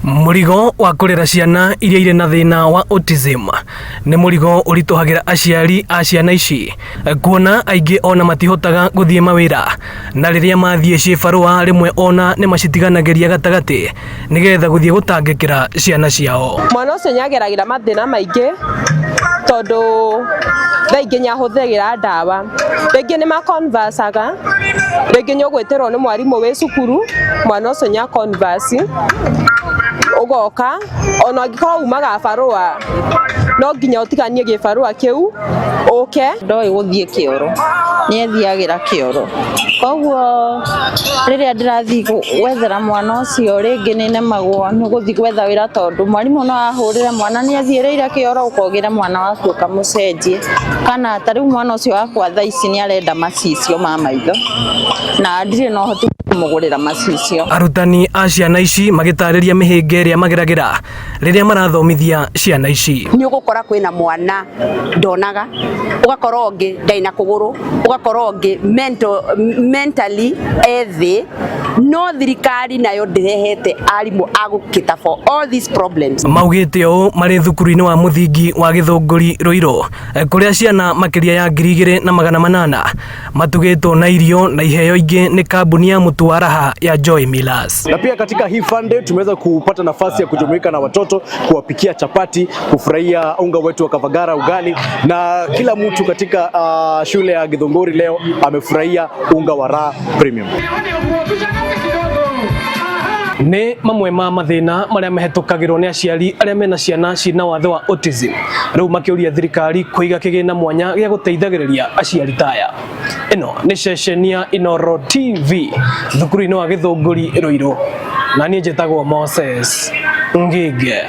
Mũrigo wa kũrera ciana iria irĩ na thĩna wa autism nĩ mũrigo ũritũhagĩra aciari a ciana ici, kuona aingĩ ona matihotaga gũthiĩ mawĩra, na rĩrĩa mathiĩ cibarũa rĩmwe ona nĩ macitiganagĩria gatagatĩ nĩgetha gũthiĩ gũtangĩkĩra ciana ciao. Mwana ũcio nĩ ageragĩra mathĩna maingĩ tondũ thaa ingĩ nĩ ahũthagĩra ndawa, rĩngĩ nĩ maconversaga, rĩngĩ nĩ ũgwĩtĩrwo nĩ mwarimũ wĩ cukuru, mwana ũcio nĩ aconverse, ũgoka ona angĩkorwo umaga barũa no nginya ũtiganie gĩbarũa kĩu ũke. Ndoĩ gũthiĩ kĩoro, nĩ ethiagĩra kĩoro, koguo rĩrĩa ndĩrathiĩ gwethera mwana ũcio rĩngĩ nĩ nemagwo nĩ gũthiĩ gwetha wĩra tondũ mwarimũ no ahũrĩre mwana nĩ athiĩrĩire kĩoro ũkogĩre mwana waku ũkamũcenjie, kana ta rĩu mwana ũcio wakwa thaa ici nĩ arenda macicio ma maitho na ndirĩ na ũhoti wa kũmũgũrĩra macicio. Arutani a ciana ici magĩtarĩria mĩhĩnga ĩrĩa mageragĩra rĩrĩa marathomithia ciana ici. Nĩ ũgũkora kwĩna mwana ndonaga, ũgakora ũngĩ ndarĩ na kũgũrũ, ũgakora ũngĩ mentally e thĩ, no thirikari nayo ndĩrehete arimũ a gũkĩta for all these problems. Maugĩte ũũ marĩ thukuru-inĩ wa mũthingi wa Gĩthũngũri Ruiru, kũrĩa ciana makĩria ya 2800 matugĩtwo na irio na iheo ingĩ nĩ kambuni ya mũtu wa Raha ya Joy Millers. Na pia katika hii fun day tumeweza kupata nafasi ya kujumuika na watoto, kuwapikia chapati, kufurahia unga wetu wa Kavagara ugali, na kila mtu katika shule ya Githunguri leo amefurahia unga wa Raha Premium. Nĩ mamwe ma mathĩna marĩa mahĩtũkagĩrwo nĩ aciari arĩa mena ciana ciĩna wathe wa autism, rĩu makĩũria thirikari kũiga kĩgĩna mwanya gĩa gũteithagĩrĩria aciari ta aya. Ĩno nĩ ceceni ya Inooro TV thukuru-inĩ wa Gĩthũngũri Ruiru, na niĩ njĩtagwo Moses Ngige.